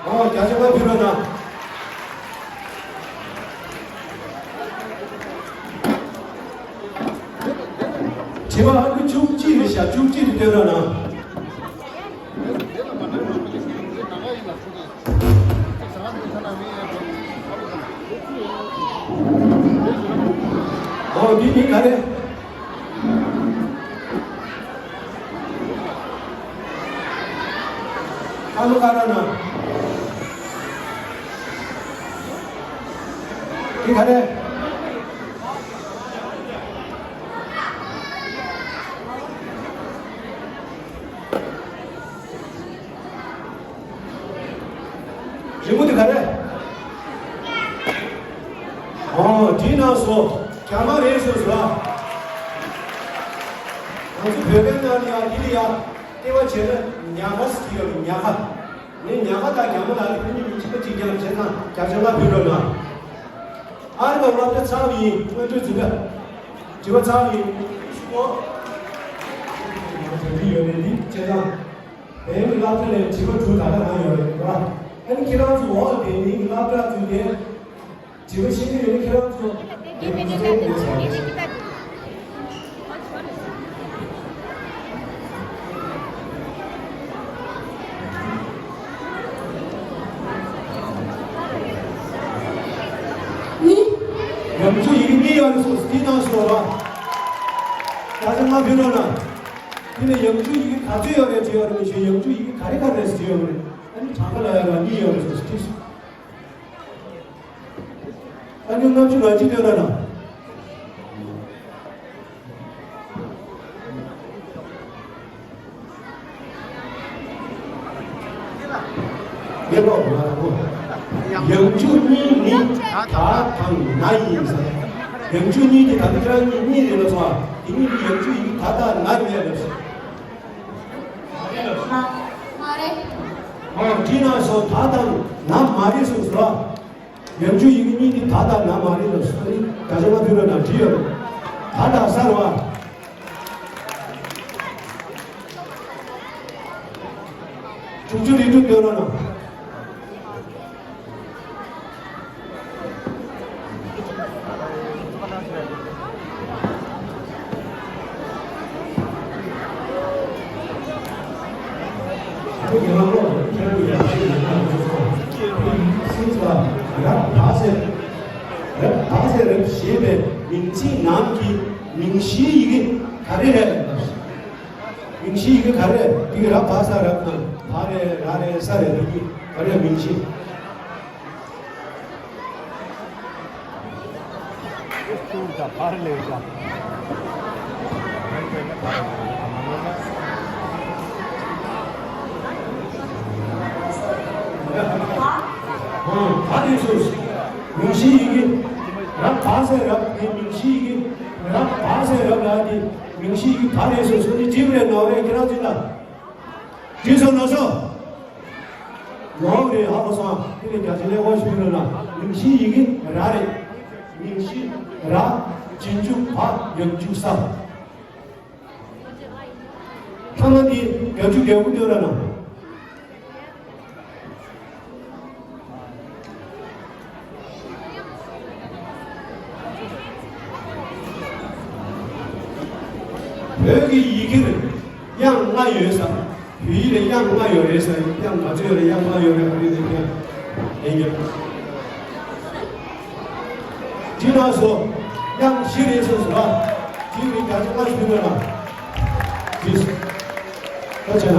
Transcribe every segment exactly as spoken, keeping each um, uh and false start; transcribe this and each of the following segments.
ཨོ། བརྒྱ་ཆ་ལྔ་ཕུལ་རོགས་གནང་། དྲི་བ་ཨ་ཁུ་བཅུ་གཅིག་རེད་ཤག་བཅུ་གཅིག་རེད། སྟོན་རོགས་གནང་། ཨོ། འདི་མིང་ག་རེ། ཁ་ལོ་ཀ་ར་ན། འདི་ག་རེ། རི་མོ་དེ་ག་རེ། ཨོ། བྲིས་གནང་སོང་། རྒྱ་མ་རེད་ཟེར་སོང་ཨ། ང་ཚོ་བོད་པའི་ནང་ལ་ཡ་འདི་ལ་ཡ་ལྟེ་བ་བྱས་ན་ཉ་ཁ་ཟེར་གྱི་ཡོད་རེད། ཉ་ཁ། ངས་ཉ་ཁ་དང་རྒྱ་མ་ལ་ཁོ་གཉིས་མི་གཅིག་པ་གཅིག་རྐྱང་བྱས་ཙང་བརྒྱ་ཆ་ལྔ་ཕུལ་རོགས་གནང་། ཨ་རི་བ་སློབ་གྲྭ་ཚར་བ་ཡིན། སྔོན་འགྲོའི་འཛིན་གྲྭ། དྲི་བ་ཚར་བ་ཡིན། ཤུ་གོ། ཡོད་རེད། འདི་བྱས་ཙང་། བལ་ཡུལ་གྱི་སློབ་གྲྭ་ནས་དྲི་བ་དྲུག་ད་ལྟ་རང་ཡོད་རེད་བ། ཨ་ནི་ཁྱེད་རང་ཚོ་འོག་ལ་བསྡད་མཁན་གྱི་སློབ་གྲྭ་ཚོ་ནས་དྲི་བ་ཤེས་ཀྱི་ཡོད་ན་ཁྱེད་རང་ཚོ་དེ་ནས་བཤད་དགོས་ཟེར་བ་རེད། གཉིས། ཡང་བསྐྱར་ཡི་གེ་གཉིས་ཡོད་རེད་ཟེར་དེ་ནང་སོ་ར། ད་ཆ་ང་ཕུལ་རོགས་གནང་། དེ་ནས་ཡང་བསྐྱར་ཡི་གེ་ག་ཚོད་ཡོད་རེད་དྲིས་ཡོད་རེད་མི་ཤེས། ཡང་བསྐྱར་ཡི་གེ་ག་རེ་ག་རེ་རེད་ཟེར་དྲིས་ཡོད་རེད། ཨ་ནི་གྲངས་ཀ་ལ་ཡོད་ར་གཉིས་ཡོད་རེད་ཟེར་དྲིས་སོང་། ཨ་ནི་ལྔ་བཅུ་ང་གཅིག་སྟོན་རོགས་གནང་། ངས་ཀློག་མ་རེད་གོ། ཡང་བསྐྱར་གཉིས་ནི་ད་དང་ན་ཡིན་ཟེར། ཡང་བསྐྱར་གཉིས་དེ་ད་ལྟ་ཁྱེད་རང་གཉིས་གཉིས་རེད་ལབ་སོང་ཨ། དེ་གཉིས་ཀྱི་ཡང་བསྐྱར་ཡི་གེ་ད་དང་ན་རེད་ལབ་སོང་། མ་མ་རེད། ཨོ། བྲིས་གནང་སོང་། ད་དང་ན་མ་རེད་གསུངས་སོང་ཨ། ཡང་བསྐྱར་ཡི་གེ་གཉིས་འདི་ད་དང་ན་མ་རེད་ལ་སོ་རི་བརྒྱ་ཆ་ལྔ་ཕུལ་རོགས་གནང་། བྲིས་ཡོད་རེད། ད་དང་ས་རེད་བ། བཅུ་གཅིག་རེད། བཅུ་སྟོན་རོགས་གནང་། ཁྱེད་ཀྱི་ལམ་ལོག་ཁྱེད་རང་གི་ཡར་ཞིག་ཡོད་ན་ང་ཚོ་ཚོ་སེམས་ལ་རབ་བག་ཟེར། རབ་བག་ཟེར་རབ་ཞེས་པའི་མིང་ཚིག་ནང་གི་མིང་གཞིའི་ཡི་གེ་ག་རེ་རེད། མིང་གཞིའི་ཡི་གེ་ག་རེ་རེད། དེ་གི་རབ་བག་ས་རབ་དང་བག་རེད། ར་རེད། ས་རེད། དེ་གི་ག་རེ་མིང་གཞི། ཨ། ད་དེ་ཚོ་མིང་གཞིའི་ཡི་གེ་རབ་བག་ས་རབ། དེ་མིང་གཞིའི་ཡི་གེ་རབ་བག་ས་རབ་ལ་དེ་མིང་གཞིའི་ཡི་གེ་ད་དེ་ཚོ་སོ་ནི་འགྲིག་རེད། ནོར་རེད། ཁྱེད་རང་ཚོ་ལ་འགྲིག་སོང་ན་སོ། ལོག་རེད། ཧ་གོ་སོང་། དེ་ནས་རྒྱ་ཆེ་ལས་ཀོ་ཞུ་རོགས་གནང་། མིང་གཞིའི་ཡི་གེ་ར་རེད། མིང་གཞི་ར། རྗེས་འཇུག་བ། ཡང་འཇུག་ས། ཐ་མ་འདི་བརྒྱད་ཅུ་གྱ་དགུ་སྟོན་རོགས་གནང་། བོད་ཀྱི་ཡི་གེར་དབྱངས་ལྔ་ཡོད་ས། བོད་ཡིག་ལ་དབྱངས་ལྔ་ཡོད་རེད་ས། དབྱངས་ག་ཚོད་ཡོད་རེད། དབྱངས་ལྔ་ཡོད་རེད། བོད་ཡིག་ལ་དབྱངས་ཡིན་ཡོད། དེ་ལ་སོ། དབྱངས་བཞི་རེད་ཟེར་སོང་ཨ། དེ་ནི་བརྒྱ་ཆ་ལྔ་བཅུ་ཡོད་ལ། དེ་སོ། ད་བྱས་ན།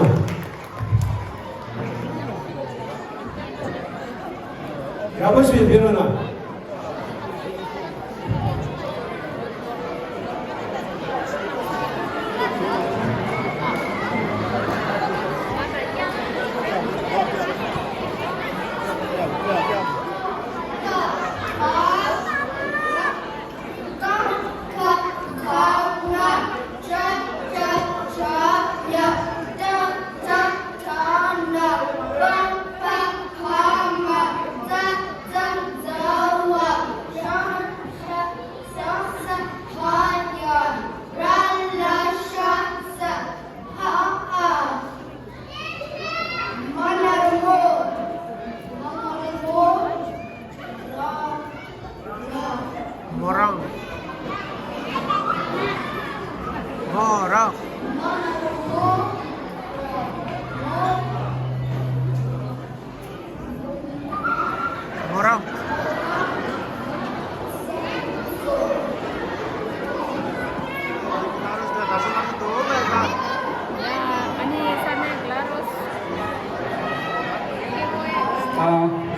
ཡག་པོ་ཞིག་ཕེབས་རོགས་གནང་།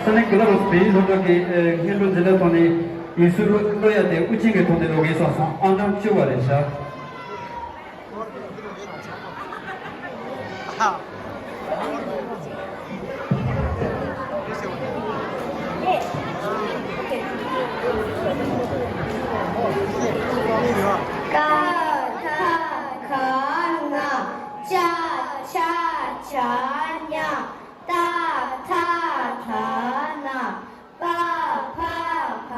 ས་གནས་གི་ལ་རོས་བལ་ཡུལ་སློབ་གྲྭ་གི་སྔོན་འགྲོ་འཛིན་གྲྭ་ཐོག་ནས་ཡིག་གཟུགས་ཀློག་ཡ་དེ་དབུ་ཅན་གྱི་ཐོག་ནས་ཀློག་གི་སོགས་སོང་། ཨང་གྲངས་བཅུ་བ་རེད་ཤག་ཀ་ཁ་ག་ང་། ཅ་ཆ་ཇ་ཉ། ཏ་ཐ་ད་ན། པ་ཕ་བ་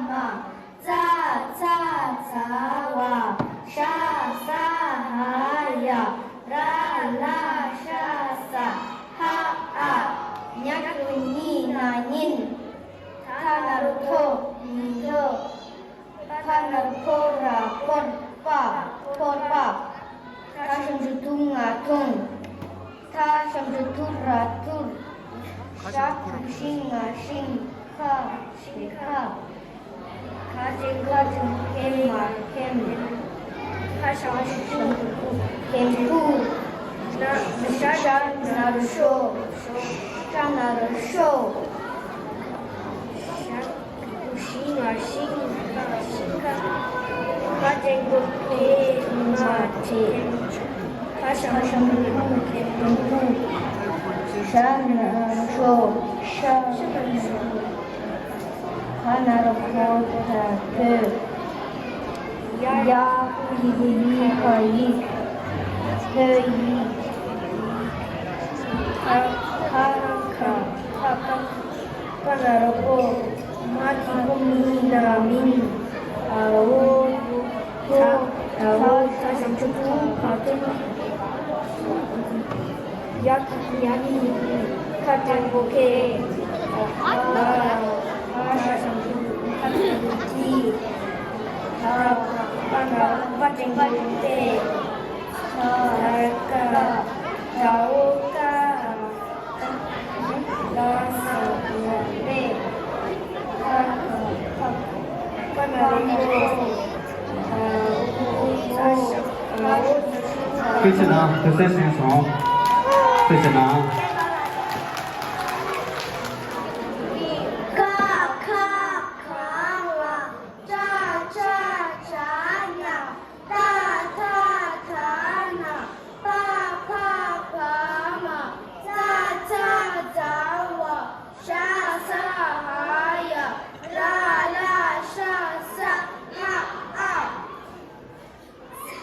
མ། ཙ་ཚ་ཛ་ཝ། ཤ་ས་ཧ་ཡ། ར་ལ་ཤ་ས། ཧ་ཨ། ཉ་གི་གུ་ཉི་ན་ཉིན། ཐ་ན་རོ་ཐོ་ཉིན་ཐོ། ཕ་ན་རོ་ཕོ་ར་ཕོར་པ། ཕོར་པ། ཐ་ཞབས་ཀྱུ་ཐུ་ང་ཐུང་། ཐ་ཞབས་ཀྱུ་ཐུ་ར་ཐུར། ཤ་གི་གུ་ཤི་ང་ཤིང་། ཁ་ཤིང་ཁ། ཁ་ཅན་ཁ་ཅན་ཁེ་མ་ཁེམ། ཁ་ཞབས་ཀྱུ་ཁུ་ཁེམ་ཁུ། ན་ཤ་ན་རོ་ཤོ། ཤ་ན་རོ་ཤོ། ཤ་གི་གུ་ཤི་ང་ཤིང་། ཤིང་ཁ། ཁ་ཅན་གུ་ཁེ་མ་ཁེམ། ཁ་ཞབས་ཀྱུ་ཁུ་ཁེམ་ཁུ། ཤ་ན་རོ་ཤོ། ཤ། ཕ་ན་རོ་ཕོ་ཐ་ཕོ། ཡ་གི་གུ་ཡི་ཁ་ཡིག། ཕོ་ཡིག། ཁ་ཁ་ཁ་ཁ། པ་ན་རོ་པོ། མ་གི་གུ་མི་ན་མིན། འོ་ཐ། འོ་ཐ་ཞབས་ཀྱུ་ཐུ་ཐ་ཐུ། ཡ་གི་གུ་ཡ་ནི་ཡི། ཁ་ཅན་གུ་ཁེ། ཁ་ཞབས་ཀྱུ་ཁ་ཁ་གི་གུ་ཁི། ཁ་པ་ན་པ་ཅན་གུ་ཏེ། ཁ་ཀ་ད་འོ་ཀ། ད་ས་ཡ་ཏེ། ཁ་ཁ་ཁ་པ་ན་རོ་ཁོ། ད་འོ་ས་ཞབས་ཀྱུ་འོ། ཐུགས་རྗེ་གནང་། དུས་ཚོད་ཟིན་སོང་། ཐུགས་རྗེ་གནང་། ཀ་ཁ་ག་ང་། ཅ་ཆ་ཇ་ཉ། ཏ་ཐ་ད་ན། པ་ཕ་བ་མ། ཙ་ཚ་ཛ་ཝ། ཤ་ས་ཧ་ཡ། ར་ལ་ཤ་ས། ཧ་ཨ།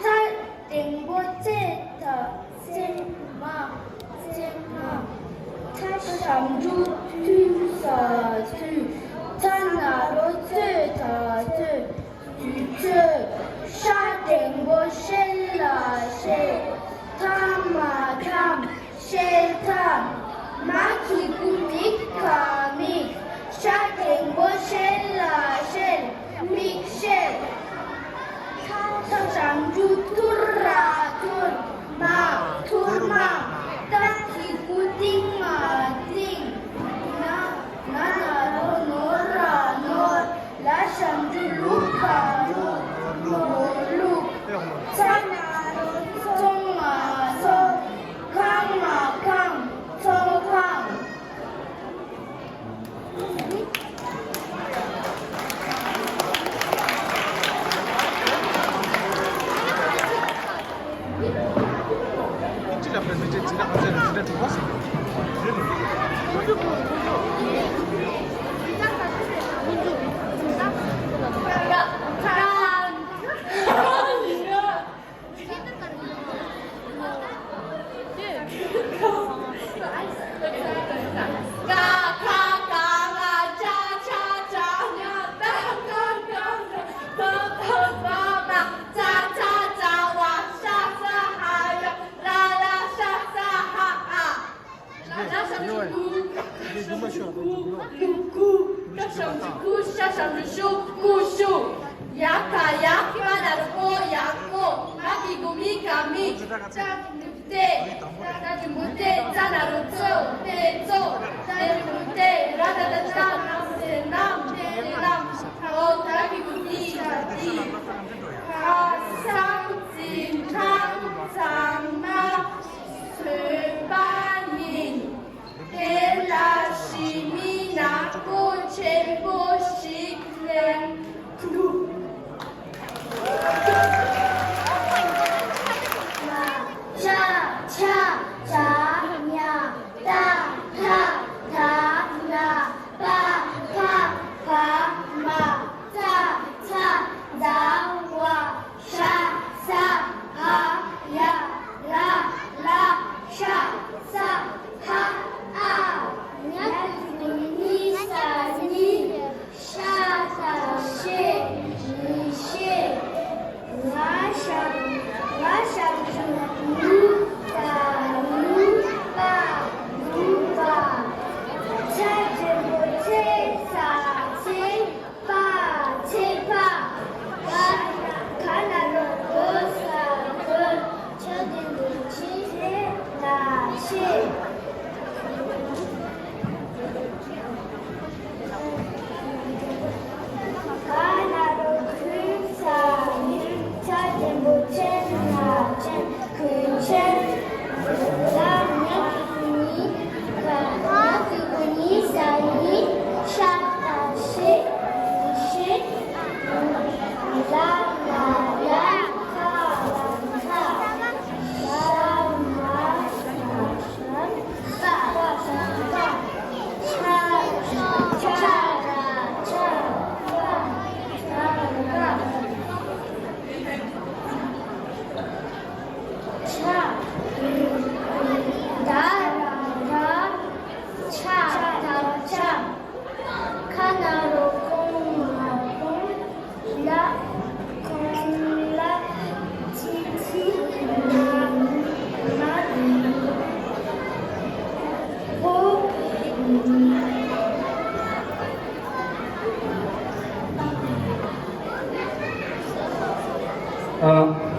ཚ་འགྲེང་བུ་ཚེ་ད་ཚེ་མ། ཚེ་མ། ཐ་ཞབས་ཀྱུ་ཐུ་ས་ཐུ། ཚ་ན་རོ་ཚོ་ད་ཚོ། དུས་ཚོད། ཤ་འགྲེང་བུ་ཤེ་ལ་ཤེ། ཐ་མ་ཐམ། ཤེལ་ཐམ། མ་གི་གུ་མི་ཁ་མིག། ཤ་འགྲེང་བུ་ཤེ་ལ་ཤེལ། མིག་ཤེལ། ཐ་ཞབས་ཀྱུ་ཐུ་ར་ཐུར། མ། ཐུར་མ། ཏ་གི་གུ་ཏི་ང་ཏིང་། ན། ན་ན་རོ་ནོ་ར་ནོར། ལ་ཞབས་ཀྱུ་ལུ་ག་ལུག། ནོར་ལུག། ཚ་ན་རོ་ཚོ་ང་ཚོ། ཁ་མ་ཁམ། ཚོ་ཁམ། ཀུ། ཀུ། ཀ་ཞབས་ཀྱུ་ཀུ། ཤ་ཞབས་ཀྱུ་ཤུ། ཀུ་ཤུ། ཡ་ག་ཡག་པ་ན་རོ་ཀོ། ཡག་པོ། མ་གི་གུ་མི་ག་མིག། ཏ་གི་གུ་ཏེ། ཏ་གི་གུ་ཏེ། ཙ་ན་རོ་ཙོ། ཏེ་ཙོ། ཏ་གི་གུ་ཏེ། ར་ད་བཏགས་རྟ། ན་མ་ས་ནམ། ཏེ་ནམ། འོ་ཐ་གི་གུ་ཏི། ཏ་ཏི། ཁ་སང་འཛིན་གྲྭ་ཚང་མ་ཚོད་པ་ཡིན། དེ་ལ་ཞི་མི་ན།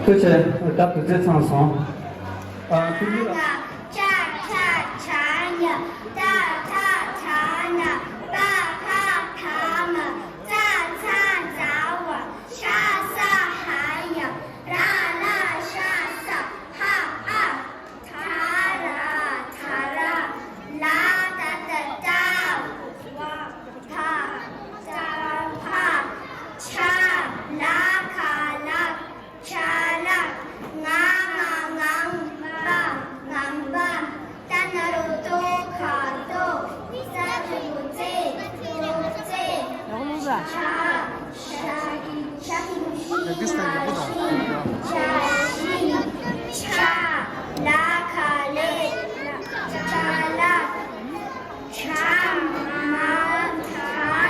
ཐུགས་རྗེ་ཆེ། ད་དུས་ཚོད་ཚང་སོང་། ཨ། ཐུགས་རྗེ་ཆེ། ཅ་ཆ་ཇ་ཉ། ཏ་ཐ་དྷ་ན། པ་ཕ་བྷ་མ། ཙ་ཚ་ཛ་ཝ། ཤ་ས་ཧ་ཡ། ར་ལ་ཤ་ས། ཧ་ཨ། ཐ་ར་ཐ་ར། ལ་ཏ་ཏ་ཏ། བ་བ་ཏ་བ། ཆ་ལ་ཁ་ལག་ཆ་ལག་ང་མ་ངང་། པ་ངང་པ། ཏ་ན་རོ་ཏོ་ཁ་ཏོ། ཙ་ཆ་གོ་ཙེ་ཏོ་ཙེ། ཆ་ཤ་ཤ་ཤིང་ཤིང་། ཆ་ཤིང་། ཆ་ལ་ཁ་ལེ་ཆ་ལག་ཆ་མ་ཐ་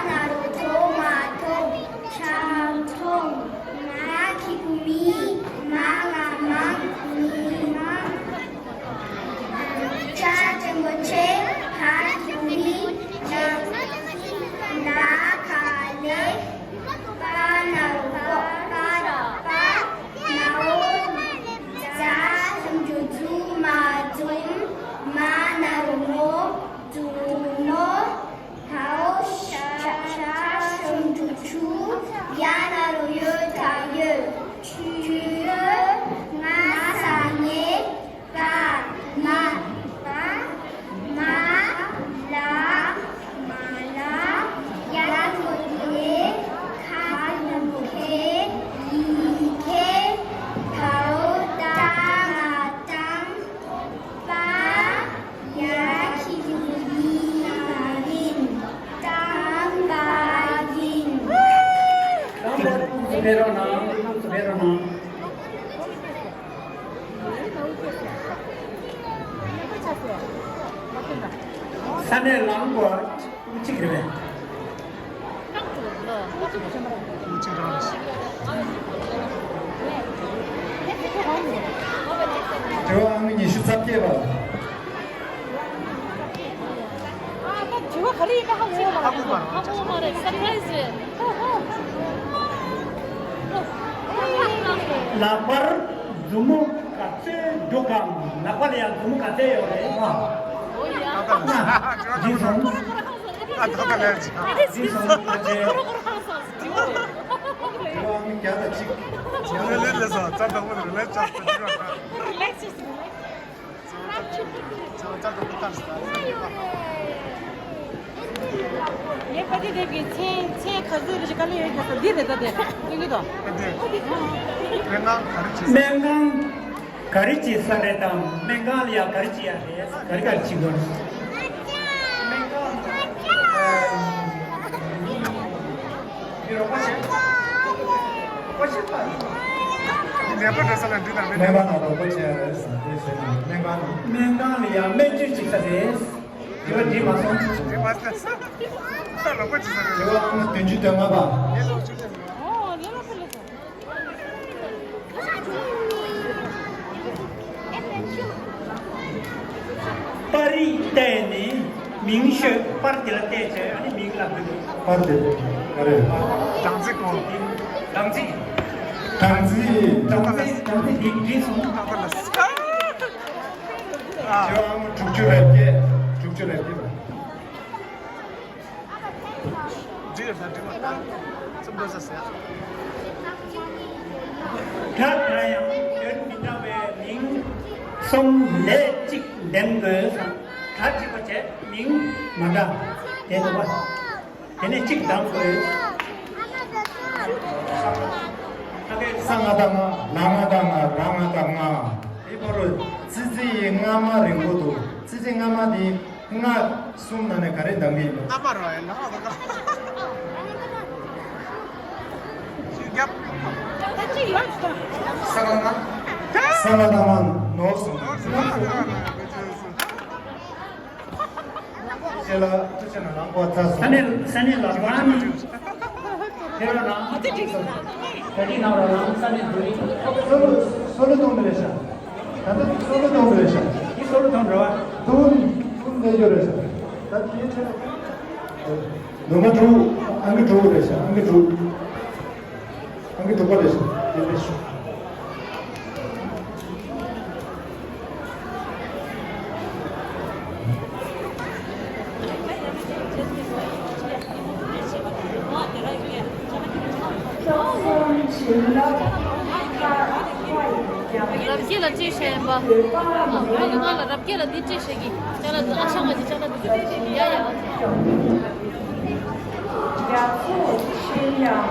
ན་རོ་ཐོ་མ་ཐོང་། ཆ་མ་ཐོང་། མ་གི་གུ་མི། མ་ང་མང་། མི་མང་། ཅ་ཆེན་པོ་ཆེ། ཧ་གི་གུ་ཧི། ལ་ཁ་ལེ། པ་ན་རོ་པ། པ་ར་པ། ན་འོ། ཛ་ཞབས་ཀྱུ་ཛུ་མ་འཛུམ། མ་ན་རོ་མོ། མཛུབ་མོ། ཧ་འོ་ཤ་ཤ་ཞབས་ཀྱུ་ཤུ། ཡ་ན་རོ་ཡོ་ད་ཡོད། ཡོད། ང་ས་ངེ། ག་མ་ག་མ་ལ་མ་ལ། ཡ་གི་གུ་ཡེ། ཁ་གི་གུ་ཁེ། ཡི་ཁེ། ད་འོ་ཏ་ང་དང་། པ་ཡ་གི་གུ་ཡིན་མ་ཡིན། དམ་པ་ཡིན། རྣམ་པར་ཕེབས་རོགས་གནང་། རྣམ་པར་ཕེབས་རོགས་གནང་། ས་གནས་ལངས་པ་གཅིག་རེད་པས། དྲི་བ་ཨང་ཉི་ཤུ་རྩ་བརྒྱད་པ། ཨ། ད་དྲི་བ་ག་རེ་ཡིན་པ་ཧ་གོ་མ་རེད། ཧ་གོ་མ་རེད། སར་པ་རའི་ཛི་རེད། ལག་པར་མཛུབ་མོ་ག་ཚོད་འདུག་གམ། ལག་པ་ལ་ཡང་མཛུབ་མོ་ག་ཚོད་ཡོད་རེད། ཨ། འགྲིག་སོང་། ཨ། ད་ད་ལས་ཅི། འགྲིག་སོང་། ཐུགས་རྗེ་ཆེ། ལས་ལས་སོང་། རྩ་དང་པོ་ལས་ལས་ཅག་ཏུ་འགྲོ། རི་ལེགས་སི། རི་ལེགས་སི། ངས་ཕ་དེ་དེབ་ཀྱི་མཚན་མཚན་ག་ཚོད་རེ་ཞིག་དཀའ་ལས་ཡོད་ཀྱང་ས་འདི་རེད། ད་དེ་ཀུན་གྱི་དོ། སྨན་ཁང་ག་རེ་བྱེད་ས། སྨན་ཁང་ག་རེ་བྱེད་ས་རེད་དམ། སྨན་ཁང་ལ་ཡང་ག་རེ་བྱེད་ཡ་རེད། ག་རེ་ག་རེ་བྱེད་དགོས། སྨན་ཁང་། འདི་རོགས་པ་བྱེད། རོགས་པ་བྱེད་པ། འདི་ནད་པ་འགྲོ་ས་ལ་འདི་དང་མི་སྨན་ཁང་ནང་རོགས་པ་བྱེད་ཡ་རེད་ཟེར་དེ་བྱས་ན་སྨན་ཁང་ནང་། སྨན་ཁང་ལ་ཡང་སྨན་བཅོས་བྱེད་ས་རེད། དྲི་བ་འདྲི་མ་སོང་། དྲི་བ་ལ་ས། ད་རོགས་པ་བྱེད་ས་རེད། དྲི་བ་ཨང་བདུན་ཅུ་དོན་ལྔ་པ། ཨོ་ལེ་ལོ་ཕེ་ལེ་སོ། པར་རིས་བལྟས་ནས་མིང་ཤོད། པར་དེ་ལ་བལྟས་བྱས་ཨ་ནི་མིང་ལབ་དགོས། པར་དེ་ག་རེ་རེད། སྦྲང་རྩི་གོ། སྦྲང་རྩི། སྦྲང་རྩི། སྦྲང་རྩི། སྦྲང་རྩི་འདི་འདྲིས་སོང་། ཨ། ཅོ་ཨང་དྲུག་ཅུ་རེ་བརྒྱད། དྲུག་ཅུ་རེ་བརྒྱད། འགྲིག་ཡོད་ས་འགྲིག་མ་ད་ཚུམ་འགྲོ་ས་ཟེར། ད་ད་ཡང་དོན་མི་འདྲ་བའི་མིང་གསུམ་ལས་གཅིག་འདེམས་དགོས་སམ། ད་གཅིག་པ་བྱས་མིང་མ་འདྲ་དེ་འདུག་པ། དེ་ནས་གཅིག་འདེམས་དགོས། ས་ང་ད་ང་། ལ་ང་ད་ང་། ར་ང་ད་ང་། དེ་བར་རུ་ཙི་ཙི་ཡི་རྔ་མ་རིང་པོ་འདུག་ཙི་ཙི་རྔ་མ་དེ། རྔ་གསུམ་ནང་ནས་ག་རེ་འདེམས་ཀྱི་ཡིན་པ། རྔ་མ་རོ་ཡ་ལ་ཧ་ད་ཀ་ཤི་རྒྱབ། ས་ལ་ང་། ས་ལ་ད་མ་ནོར་སོང་། ནོར་སོང་། ཁྱེད་ལ་ཐུགས་ཆེ་ན་ལང་པོ་ཚ་སོང་། ས་གནས་ས་གནས་ལ་རང་ནི་ཁྱེད་རང་རང་ད་ཅི་ནང་རང་རང་ས་གནས་འདུག་སོ་ལོ་སོ་ལོ་གཏོང་གི་རེད་ཤག་ད་ལྟ་སོ་ལོ་གཏོང་གི་རེད་ཤག་འདི་སོ་ལོ་གཏོང་རེད་བ། ཐུན་ཐུན་ལས་རྒྱུ་རེད་ཤག་ད་དེའི་ཆེད་ནུ་མ་དྲུག་ཨང་ཀི་དྲུག་རེད་ཤག་ཨང་ཀི་དྲུག་ཨང་ཀི་དྲུག་པ་རེད་ཤག་དེ་རེད་ཤག་རབ་རྒྱས་ལ་ཅི་བཤད་ཡིན་པ། ང་ལ་རབ་རྒྱས་ལ་འདི་ཅི་བཤད་ཀྱི། ཅ་ལག་ཨ་ཆ་ང་ཅི་ཅ་ལག་འདི་ཅི་བཤད་ཀྱི་ཡ་ཡ། རྒྱ་མཚོ་ཆེ་ཡང་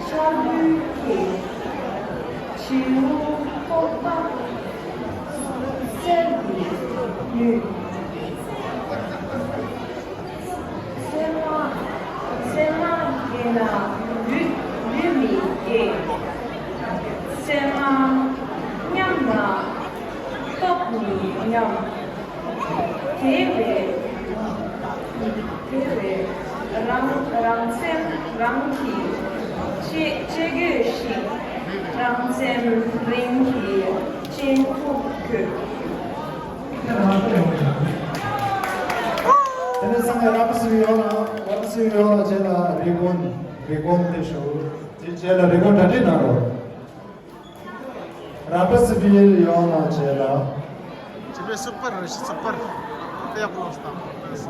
ཤར་བུའི་སྐད། བྱིའུ་ཀློག་པ་གསེར་གྱི་ནུས། ཚེར་མ་ཚེར་མ་རྒྱས་ན་ལུས་ལུས་མི་རྒྱས། ཚེར་མ་ཉམས་ན་སྟོབས་མི་ཉམས། དེ་བས་དེ་བས་རང་རང་སེམས་རང་གིས་གཅེས་གཅེས་དགོས་ཤིང་། རང་སེམས་རང་གིས་གཅེས་ཐུབ་དགོས། དེ་ནས་སང་ཉིན་རབ་སུ་ཡོང་ན་རབ་སུ་ཡོང་ན་རྗེས་ལ་རི་ཀོན་རི་ཀོན་དེ་ཞུ། དེ་རྗེས་ལ་རི་ཀོན་གྲ་སྒྲིག་གནང་རོགས། རབ་སུ་ཡོང་ན་རྗེས་ལ། ཅི་པའི་སུ་པར་རེ་ཞིག་སུ་པར། དེ་ཡག་པོ་ལོག་སྟངས།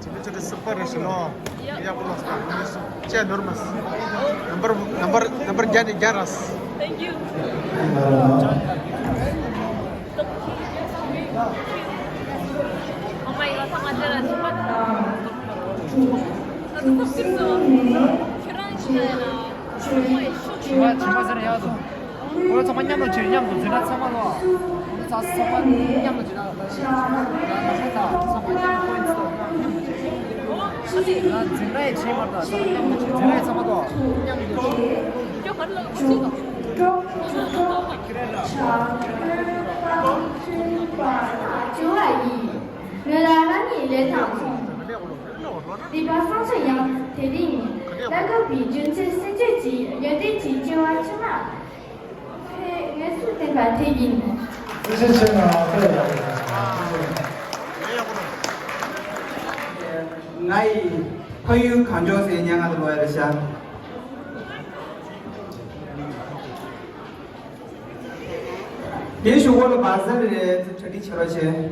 ཅི་པའི་ཅི་པའི་སུ་པར་རེ་ཞིག་ལོ། དེ་ཡག་པོ་ལོག་སྟངས། ཅེ་ནོར་མ་སི། ནམ་པར་ནམ་པར་ནམ་པར་བརྒྱ་ནས་བརྒྱ་ར་སི། Thank you. ཨོ་མའི་གོཌ། ཚང་མ་དེ་ལ་ཚང་མ་ད་དུང་ཁོ་སིབ་སོང་། ཁྱེད་རང་ཞིག་ལ་ཡ་ལ་ཚང་མ་ཡི་ཤོག་ཅིག་མ་ཅིག་མ་ཟེར་ཡག་དུ། ཁོ་ཚང་མ་མཉམ་དུ་བྱེད། མཉམ་དུ་འཛིན་གྲྭ་ཚང་མ་ལོ། ཁོ་ཚང་མ་མཉམ་དུ་བྱེད་ན་ད་ཚང་མ་མཉམ་དུ་བྱེད། ང་འཛིན་གྲྭ་ཡི་ཆེད་མ་ད་ཚང་མ་མཉམ་དུ་བྱེད། འཛིན་གྲྭ་ཡི་ཚང་མ་ལོ་མཉམ་དུ་བྱེད། ཁྱོད་ག་རེ་ལ་ཁོ་ཚིག་དང་། ལོས་ལ་རང་ཉིད་ལས་དང་མཚུངས། སྡིག་པ་བསམ་བྱ་ཡང་དེ་རིང་། ལྷ་སྐུ་པའི་རྒྱུ་མཚན་སྲིད་བྱུས་ཀྱི་ཡོན་ཏན་གྱི་སྐྱེ་བ་ཕྱི་མ་ཕན་ངེས་སུ་བསྟན་པ་དེ་ཡིན། ཐུགས་རྗེ་ཆེ། ང་ལྟ་ཡག་པོ་ཡིན། ང་ཡི་ཕ་ཡུལ་གངས་ལྗོངས་ཟེར་སྙན་ངག་དེ་ཀློག་ཡ་རེད་ཤག་དེའི་གཞུག་གུ་ལ་བ་ཟེར་རེད། གྲ་སྒྲིག་བྱེད་རོགས་བྱེད།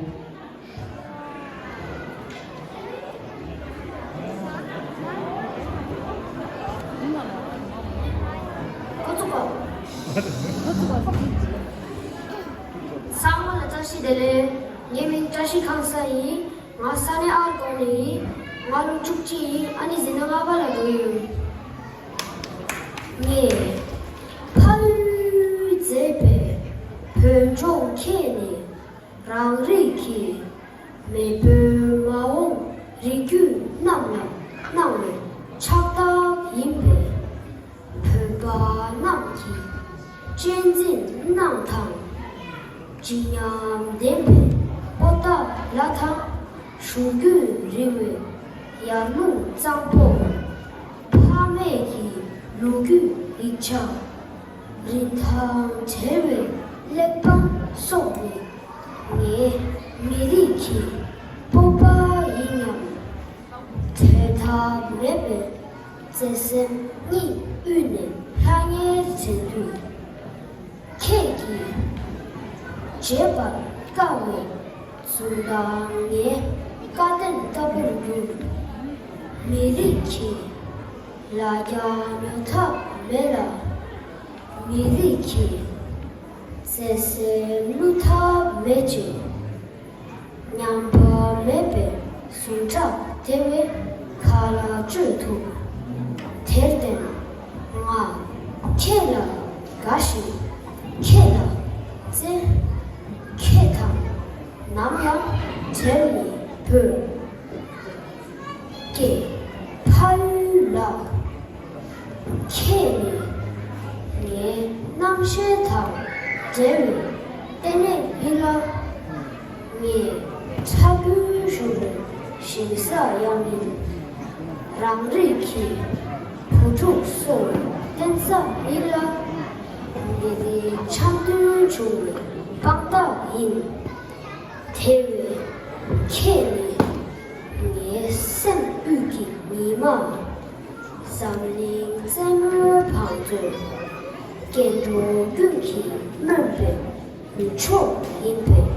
ཚང་མ་ལ་བཀྲ་ཤིས་བདེ་ལེགས། ངའི་མིང་བཀྲ་ཤིས་ཁང་གསར་ཡིན། ང་ས་གནས་ཨར་ཀོང་ནས་ཡིན། ང་ལོ་བཅུ་གཅིག་ཡིན། ཨ་ནི་འཛིན་གྲྭ་ལྔ་པ་ལ་འགྲོ་གི་ཡོད། ངས་ཕ་ཡུལ་མཛེས་པའི་བོད་ལྗོངས་ཁྱེད་ནི། རང་རིགས་ཀྱི་མེས་པོའི་མ་འོངས་རིགས་རྒྱུད་རྣམས་ལ་གནང་བའི་ཕྱག་རྟགས་ཡིན་པས། བོད་པ་རྣམས་ཀྱིས་གཅེས་འཛིན་གནང་དང་། བརྗིད་ཉམས་ལྡན་པའི་པོ་ཏཱ་ལ་དང་། གཞུང་རྒྱུན་རིང་བའི་ཡར་ཀླུང་གཙང་པོ། ཕ་མེས་ཀྱི་ལོ་རྒྱུས་ཡིག་ཆ། རིན་ཐང་བྲལ་བའི་གླེགས་བམ་སོགས་ནི། ངའི་མི་རིགས་ཀྱི་སྤོབས་པ་ཡིན་སྙམ། བྲལ་ཐབས་མེད་པའི་བརྩེ་སེམས་གཉིས་དབུས་ནས་ལྷང་ངེར་འཛིན་དུས། ཁྱེད་ཀྱིས་བརྗེད་པར་དཀའ་བའི་གཟུགས་དང་ངའི་བཀའ་བསྟན་ལྟ་བུར་གྱུར། མི་རིགས་ཀྱི་ལ་རྒྱ་ཉོ་ཐབས་མེད་ལ། མི་རིགས་ཀྱི་བརྩེ་སེམས་བསླུ་ཐབས་མེད་ཅིང་། ཉམས་པ་མེད་པའི་ཟུངས་ཁྲག་དེ་བས་ག་ལ་གཅོད་ཐུབ། དེར་བརྟེན་ང་ཁྱེད་ལ་དགའ་ཞིང་ཁྱེད་ལ་བརྩེ། ཁྱེད་དང་ནམ་ཡང་བྲལ་མི་ཕོད། ཀྱེ་ཕ་ཡུལ་ལགས། ཁྱེད་ནི་ངའི་རྣམ་ཤེས་དང་འབྲེལ་བའི་རྟེན་གནས་ཡིན་ལ། ངའི་ཕྲུ་གུ་བཞུགས་པའི་ཞིང་ས་ཡང་ཡིན། རང་རིགས་ཀྱི་བུ་ཕྲུག་གསོ་བའི་རྟེན་ས་ཡིན་ལ། ངེད་དེ་འཆམ་མཐུན་བྱུང་བའི་དཔང་རྟགས་ཡིན། དེ་བས་ཁྱེད་ནི་ངའི་སེམས་དབུས་ཀྱི་ཉི་མ། འཛམ་གླིང་རྩེ་མོའི་བང་མཛོད། སྐྱེ་འགྲོ་ཀུན་གྱིས་སྨོན་པའི་མཆོག་ཡིན་པས།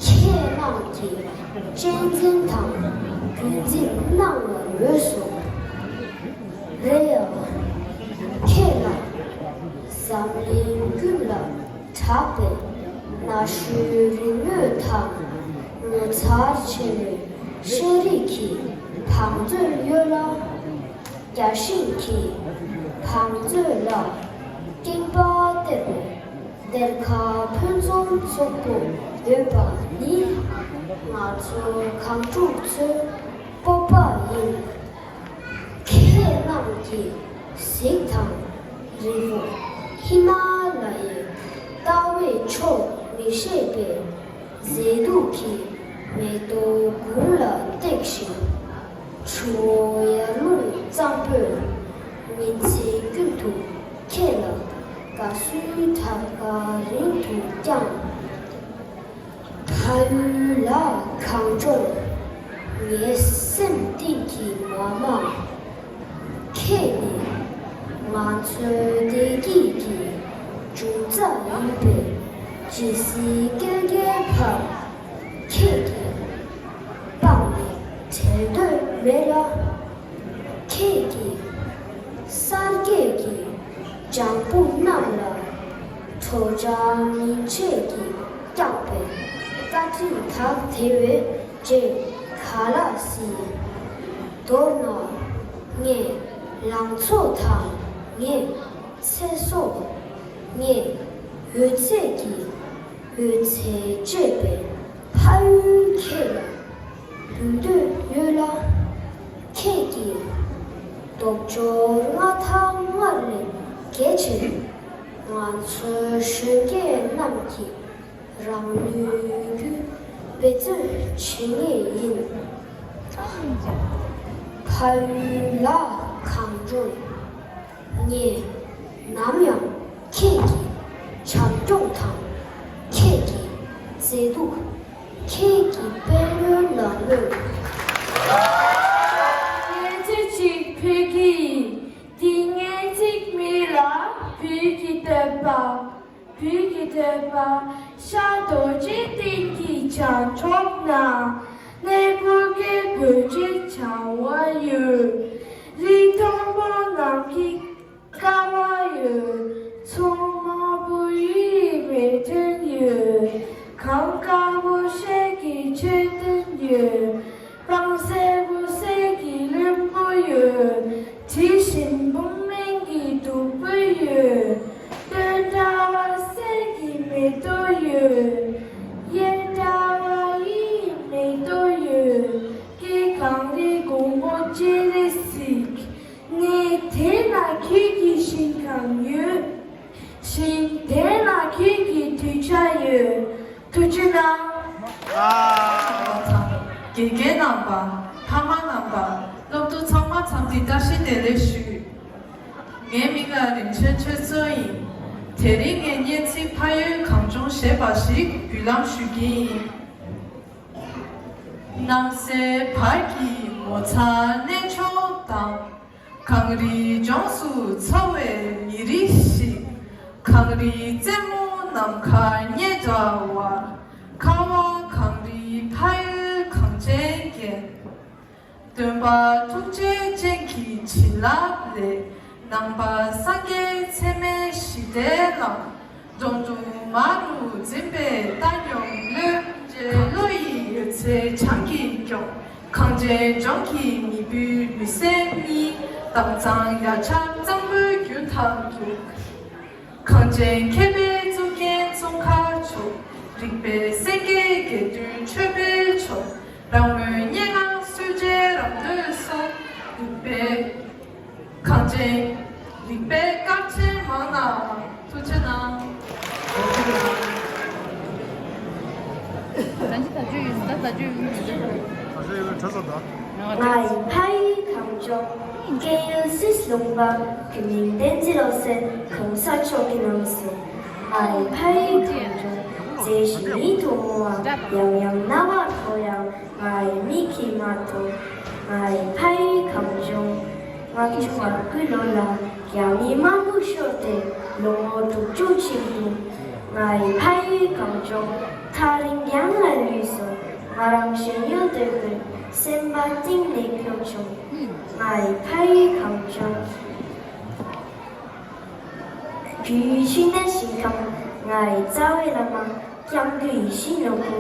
ཁྱེད་རྣམས་ཀྱིས་གཅེས་འཛིན་དང་རྒྱུན་འཛིན་གནང་བར་འོས་སོ། རེད་ཡ། ཁྱེད་ལ་ འཛམ་གླིང་ཀུན་ལ་གྲགས་པའི་ན་གཞོན་རིག་མོ་དང་ངོ་མཚར་ཆེ་བའི་ཤེས་རིག་གི་བང་མཛོད་ཡོད་ལ། རྒྱ་ཞིང་གི་བང་མཛོད་ལ་རྐང་པ་གཏད་པའི་གཏེར་ཁ་ཕུན་སུམ་ཚོགས་པོ་ཡོད་པ་ནི་ང་ཚོ་གངས་ཕྲུག་ཚོའི་སྤོབས་པ་ཡིན། ཁྱེད་རྣམས་ཀྱིས་གཟིགས་དང་། རི་བོ་ཧི་མ་ལ་ཡའི་ལྟ་བའི་ཕྱོགས་མི་ཤེས་པའི་མཛེས་སྡུག་གི་མེ་ཏོག་དགུང་ལ་བཏེགས་ཤིང་། ཆུ་བོ་ཡར་ཀླུང་གཙང་པོས་ཉིན་མཚན་ཀུན་ཏུ་ཁྱེད་ལ་དགའ་བསུའི་གྲངས་ཀ་རིང་དུ་བསྐྱངས། ཕ་ཡུལ་ལ་གངས་ལྗོངས། ངའི་སེམས་གཏིང་གི་མ་མ། ཁྱེད་ནི་ང་ཚོའི་བདེ་སྐྱིད་ཀྱི་འབྱུང་རྩ་ཡིན་པས། ཇི་སྲིད་བསྐལ་བརྒྱའི་བར་ཁྱེད་ཀྱིས་སྤངས་ནས་བྲལ་འདོད་མེད་ལ། ཁྱེད་ཀྱིས་གསར་སྐྱེས་ཀྱི་ལྗང་བུ་རྣམས་ལ་དྲོ་འཇམ་ཉིན་བྱེད་ཀྱིས་བཀྱགས་པའི་བཀའ་དྲིན་དག་དེ་བས་རྗེས་ག་ལ་སྲིད། མདོར་ན་ངས་ལང་ཚོ་དང་ངའི་ཚེ་སྲོག་ངའི་འོད་ཚད་ཀྱི་འོད་ཚད་བཅད་པའི་ཕ་ཡུལ་ཁྱེད་ལ་འབུལ་འདོད་ཡོད་ལ། ཁྱེད་ཀྱི་སྟོབས་འབྱོར་མངའ་ཐང་སྔར་ལས་རྒྱས་ཕྱིར། ང་ཚོའི་གཞོན་སྐྱེས་རྣམས་ཀྱི་རང་ལུས་རྒྱུ་འབད་རྩོལ་བྱེད་ངེས་ཡིན། ཕ་ཡུལ་ལ་གངས་ལྗོངས། ངས་ནམ་ཡང་ཁྱེད་ཀྱི་བྱམས་སྐྱོང་དང་། ཁྱེད་ཀྱི་མཛེས་སྡུག་ཁྱེད་ཀྱི་དཔལ་ཡོན་ལ་བསྔོ། ངས་ཚེ་གཅིག་བོད་ཀྱི་ཡིན། འདི་ངའི་ཚིག་མིན་ལ་བོད་ཀྱི་བསྟོད་པ། བོད་ཀྱི་བསྟོད་པ། ཤར་རྡོ་རྗེ་གདན་གྱི་བྱང་ཕྱོགས་ན། གནས་བུ་གའི་བོད་ཀྱི་བྱ་བ་ཡོད། རི་མཐོན་པོ་རྣམས་ཀྱི་ཀ་བ་ཡོད། མཚོ་དམར་པོ་ཡུལ་མེ་ཐོན་ཡོད། གངས་དཀར་པོ་ཤེལ་གྱི་མཆོད་རྟེན་ཡོད། སྤང་སེར་པོ་གསེར་གྱི་ལྷུན་པོ་ཡོད། དྲི་ཞིམ་བུམ་སྨན་གྱི་བདུག་སྤོས་ཡོད། སྟོད་འདྲ་བ་གསེར་གྱི་མེ་ཏོག་ཡོད། གཡས་འདྲ་བ་གཡུ་ཡི་མེ་ཏོག་ཡོད། སྐྱེ་གངས་རི་གོང་པོ་སྤྱན་རས་གཟིགས། གནས་དེ་ན་ཁྱེད་ཀྱི་ཞིང་ཁམས་ཡོད། ཞིང་དེ་ན་ཁྱེད་ཀྱི་གདུལ་བྱ་ཡོད། ཐུགས་རྗེ་གནང་། དགེ་རྒན་རྣམ་པ། ཕ་མ་རྣམ་པ། སློབ་ཕྲུག་ཚང་མ་འཚམས་འདྲི་བཀྲ་ཤིས་བདེ་ལེགས་ཞུ། ངའི་མིང་ལ་རིན་ཆེན་ཆོས་སྩོལ་ཡིན། དེ་རིང་ངས་སྙན་ཚིག་ཕ་ཡུལ་གངས་ལྗོངས་ཞེས་པ་ཞིག་འབུལ་ལམ་ཞུ་གི་ཡིན། རྣམ་གསལ་བར་གྱི་ངོ་མཚར་གནས་མཆོག་དང་། གངས་རིའི་ལྗོངས་སུ་འཚོ་བའི་མི་རིགས་ཤིག་གངས་རིའི་རྩེ་མོ་ནམ་མཁའ་སྙེད་འདྲ་བ། ཁ་བ་གངས་རིའི་ཕ་ཡུལ་གངས་ཅན་རྒན། སྟོན་པ་ཐུགས་རྗེ་ཅན་གྱི་བྱིན་རླབས་ལས། ནང་པ་སངས་རྒྱས་ཚད་མའི་ཞི་བདེའི་ལམ། འབྲོང་གྲུ་མ་རུ་འཛིན་པའི་བཏང་སྙོམས་བློས། བློ་ཡི་འོད་ཟེར་བྱང་གི་སྐྱོང་། གངས་ཅན་ལྗོངས་ཀྱི་མི་བུའི་ལུས་སེམས་གཉིས། དྭངས་གཙང་ཡ་ཆ་གཙང་པོའི་རྒྱུན་དང་རྒྱུད། གངས་ཅན་མཁས་པའི་གཙུག་རྒྱན་ཙོང་ཁ་མཆོག་རིག་པའི་སེང་གེ་དགེ་འདུན་ཆོས་འཕེལ་མཆོག་རང་མོས་སྙན་ངག་སྲོལ་འབྱེད་རང་འདོད་སོགས། རིག་པའི་གངས་ཅན། རིག་པའི་སྐར་ཆེན་མང་ན། ཐུགས་རྗེ་གནང་། ད་ཅི་ད་ཅི་ཡོད་ད་ད་ཅི་ཡོད། ད་ཅི་ཡོད་གྲོ་སོ་ད། ང་ཡི་ཕ་ཡུལ་གངས་ལྗོངས། སྐད་ཡིག་སྲིད་ལུང་པ། བོད་མིའི་བསྟན་འཛིན་བློ་གསལ་གོང་ས་མཆོག་གིས་གནང་སོང་། ང་ཡི་ཕ་ཡུལ་གངས་ལྗོངས། མཛེས་ཤིང་ཡིད་དུ་འོང་བ། ཡང་ཡང་རྣ་བར་འཁོར་ཡང་། ང་ཡི་མིག་གིས་མ་མཐོང་། ང་ཡི་ཕ་ཡུལ་གངས་ལྗོངས། ང་ཆུང་བར་སྐུའི་ལོ་ལ་རྒྱ་མིའི་དམག་དཔུང་ཤོར་ཏེ་ལོ་ངོ་དྲུག་ཅུ་ཕྱིན་ཡིན། ང་ཡི་ཕ་ཡུལ་གངས་ལྗོངས། ཐག་རིང་རྒྱང་ལ་ལུས་སོང་། ང་རང་གཞན་ཡུལ་སྡོད་དགོས། སེམས་པ་གཏིང་ནས་སྐྱོ་བྱུང་། ང་ཡི་ཕ་ཡུལ་གངས་ལྗོངས། ཡུལ་ཤིང་རྟ་ཞིང་ཁམས། ང་ཡི་རྩ་བའི་བླ་མ། སྐྱབས་མགོན་ཡིད་བཞིན་ནོར་བུ།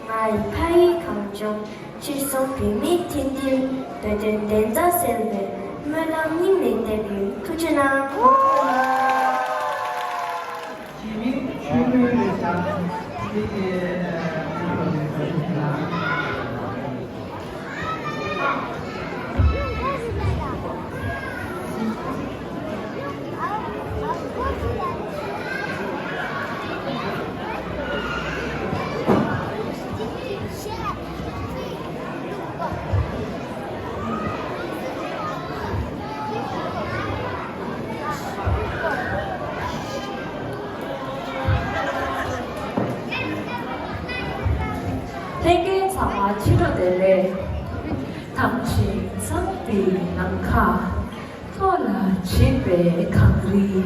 ང་ཡི་ཕ་ཡུལ་གངས་ལྗོངས། ཕྱིར་ཚོང་བོད་མིའི་མཐུན་སྒྲིལ། བོད་དོན་བདེན་མཐའ་གསལ་བའི་སྨོན་ལམ་སྙིང་ནས་འདེབས་ཡོད། ཐུགས་རྗེ་གནང་། ལྷན་རྒྱས་ཚང་མ་ཕྱི་དྲོ་བདེ་ལེགས། ཐང་ཆེན་གཙང་པོའི་ནམ་མཁའ། ཐོག་ལ་བྱེད་པའི་གངས་རི།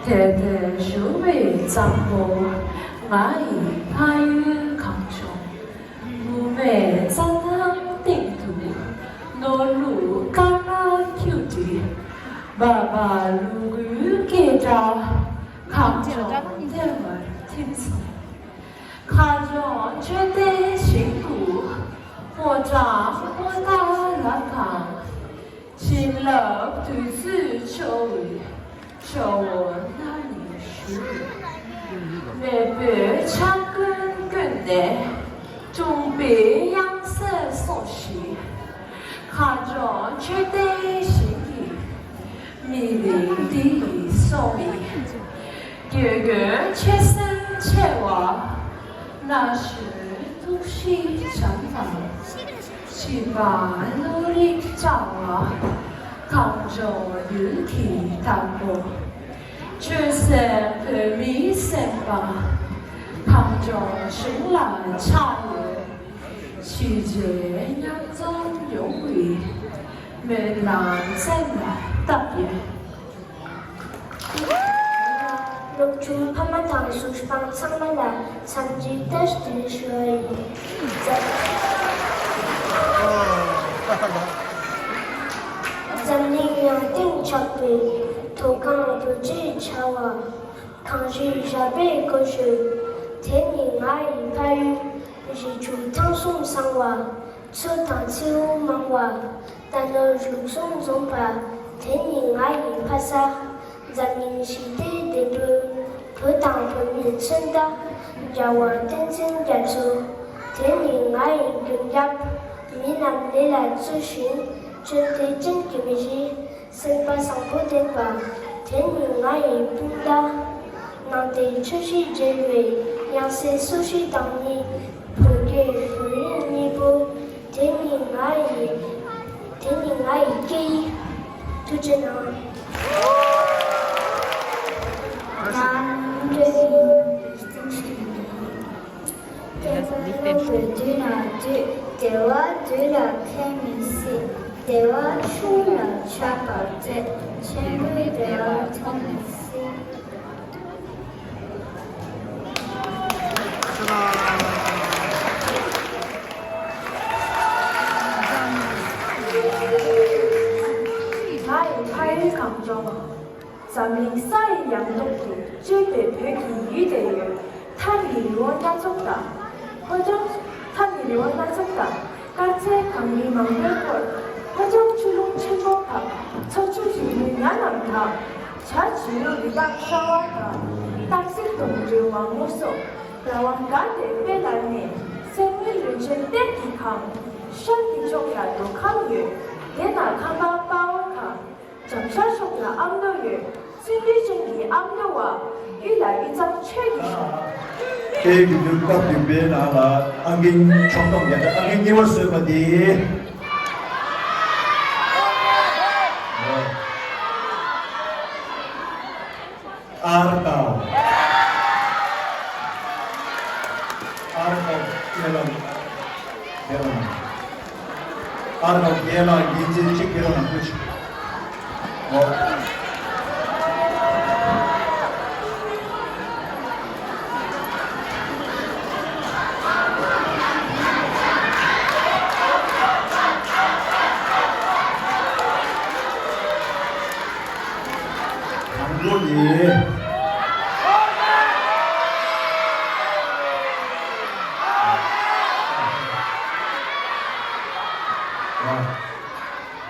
དལ་དལ་ཞུ་བའི་གཙང་པོ། ང་ཡི་ཕ་ཡུལ་གངས་ལྗོངས། མུ་མེད་རྩྭ་ཐང་སྟེང་དུ། ནོར་ལུག་དཀར་ནག་ཁྱུ་སྒྲིག། སྦག་སྦག་ལུ་གུའི་སྐད་སྒྲ། གངས་ལྗོངས་ལྟེ་བར་ཐིམ་སོང་། གངས་ལྗོངས་མཆོད་རྟེན་ཞིག་ཏུ། སྔོ་བསངས་སྔོ་རྟགས་ལ་གང་། བྱིན་རླབས་དུས་ཚོད་འཆོལ་བའི། ཇོ་བོ་སྣ་ནས་ཞུ། མེས་པོའི་ཕྱག་མགོན་ཀུན་ནས། སྐྱོང་བའི་དབྱངས་གསལ་སོང་ཞིག། གངས་ལྗོངས་མཆོད་རྟེན་ཞིག་གི། མི་རིགས་འདི་ཡི་སྲོག་ཡིན། རྒྱལ་ཀུན་ཆེ་སེམས་ཆེ་བ། ན་གཞོན་ཐུགས་གཤིས་བྱམས་པ། བྱིས་པ་བློ་རིག་བཀྲ་བ། གངས་ལྗོངས་ཡུལ་གྱི་བདག་པོ། ཆོས་སེམས་བོད་མིའི་སེམས་པ། གངས་ལྗོངས་གཞུང་ལ་ཕྱག་འོས། གཞིས་བྱེས་མཉམ་འཛོམས་ཡོང་བའི། སྨོན་ལམ་སེམས་ལ་བཏབ་ཡོད། སློབ་ཆུང་ཕ་མ་དང་གཟུགས་དཔང་ཚང་མ་ལ་འཚམས་འདྲི་བཀྲ་ཤིས་བདེ་ལེགས་ཞུ་བ་ཡིན། འཛམ་གླིང་ཡང་སྟེང་ཆགས་པའི་མཐོ་སྒང་བོད་ཅེས་བྱ་བ། གངས་རིའི་ར་བས་བསྐོར་ཞིང་། དེ་ནི་ང་ཡི་ཕ་ཡུལ། རི་ཆུ་ཐང་གསུམ་བཟང་བ། མཚོ་དང་མཚེའུ་མང་བ། རྟ་ནོར་ལུག་གསུམ་འཛོམས་པ། དེ་ནི་ང་ཡི་ཕ་ས། འཛམ་གླིང་ཞི་བདེའི་བདེན་དཔོན། བོད་དང་བོད་མིའི་མཚོན་རྟགས། རྒྱལ་བ་བསྟན་འཛིན་རྒྱ་མཚོ། དེ་ནི་ང་ཡི་མགོན་སྐྱབས། མི་རྣམས་ལས་ལ་བརྩོན་ཞིང་། བརྩོན་འགྲུས་ཅན་གྱི་མི་རིགས། སེམས་པ་བཟང་པོ་ལྡན་པ། དེ་ནི་ང་ཡི་སྤུན་ཟླ། ནང་བསྟན་ཆོས་བཞིན་རྒྱལ་བའི། དབྱངས་གསལ་སོ་བཞི་དང་ནི། བོད་སྐད་བོད་རིགས་གཉིས་པོ། དེ་ནི་ང་ཡི། དེ་ནི་ང་ཡི་སྐད་ཡིག། ཐུགས་རྗེ་གནང་། ང་བཀྲ་ཤིས་ཡིན། བསྟན་པ་བློ་གྲོས་བསྡུས་ན་བསྡུས། བདེ་བ་བདུད་ལ་ཕན་མི་སྲིད། བདེ་བ་ཆུང་ལ་ཆགས་པར་མཛད། ཆེན་པོའི་བདེ་བ་ཐོབ་མི་སྲིད། ང་ཡི་ཕ་ཡུལ་གངས་ལྗོངས། འཛམ་གླིང་ས་ཡི་ཡང་ཐོག་ཏུ་གཅེས་པའི་བོད་ཀྱི་ཡུལ་དེར་ཡོད། ཐང་གི་རི་བོ་སྣ་ཚོགས་དང་། ལྷོ་ལྗོངས། ཐང་གི་རི་བོ་སྣ་ཚོགས་དང་། དཀར་ཚལ་གངས་རི་མང་པོས་བསྐོར། ལྷོ་ལྗོངས་ཆུ་ཀླུང་ཆེན་པོ་དང་། མཚོ་ཆུ་རིང་མོའི་ཉ་རྣམས་དང་། བྱ་བྱིའུ་རི་དྭགས་ཤྭ་བ་དང་། སྟག་གཟིག་དོམ་དྲེད་ཝ་མོ་སོགས། ར་བ་མགར་དེ་དཔལ་ལ་གནས། སེར་མོའི་རིན་ཆེན་གཏེར་གྱིས་གང་། ཤར་གྱི་ཕྱོགས་ལ་མདོ་ཁམས་ཡོད། དེ་ན་ཁམས་པ་དཔའ་བོ་དང་། བྱང་ཤར་ཕྱོགས་ལ་ཨ་མདོ་ཡོད། བརྩོན་འགྲུས་ཅན་གྱི་ཨ་མདོ་བ། གཡུ་ལ་གཡུ་གཙང་ཆོས་ཀྱི་གཞུང་། དེའི་དགེ་འདུན་སྐབས་བདུན་པའི་ནང་ལ་ཨང་ཀི་ཕྱོགས་སྡོམ་རྒྱག་ཆེད་ཨང་ཀི་གཉིས་པ་བཟོས་པ་འདི། ཨར་དང་། ཨར་དང་ཁྱེད་རང་། ཁྱེད་རང་། ཨར་དང་ཁྱེད་རང་འགན་འཛིན་གཅིག་ཁྱེད་རང་ལ་ཕུལ་ཆོག་ཨོ། དང་པོ་ནི།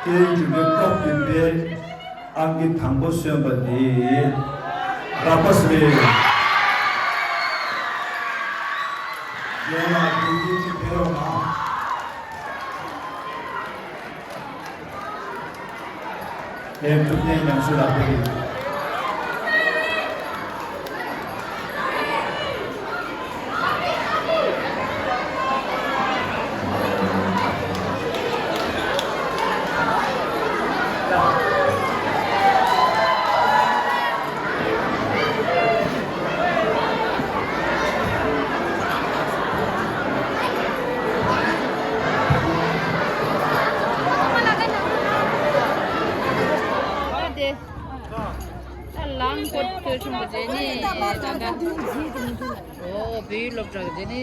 འགྲུལ་པའི་སྐབས་བདུན་པའི་ཨང་ཀི་དང་པོ་སོན་པ་འདི་རག་པ་སི་རེད། རྒན་ལགས་བདེ་སྐྱིད་ཅིག་ཕེབས་རོགས་གནང་། ལས་ཐུབ་བསྟན་ཉམས་སུ་ལགས་ཕེབས་ཡིན། ཨ་དེ། ད་ལང་ཀོ་ཏོ་ཆུང་པ་དེ་ནི་ད་ད། ཨོ་བོད་ཡིག་སློབ་གྲྭ་གི་དེ་ནི།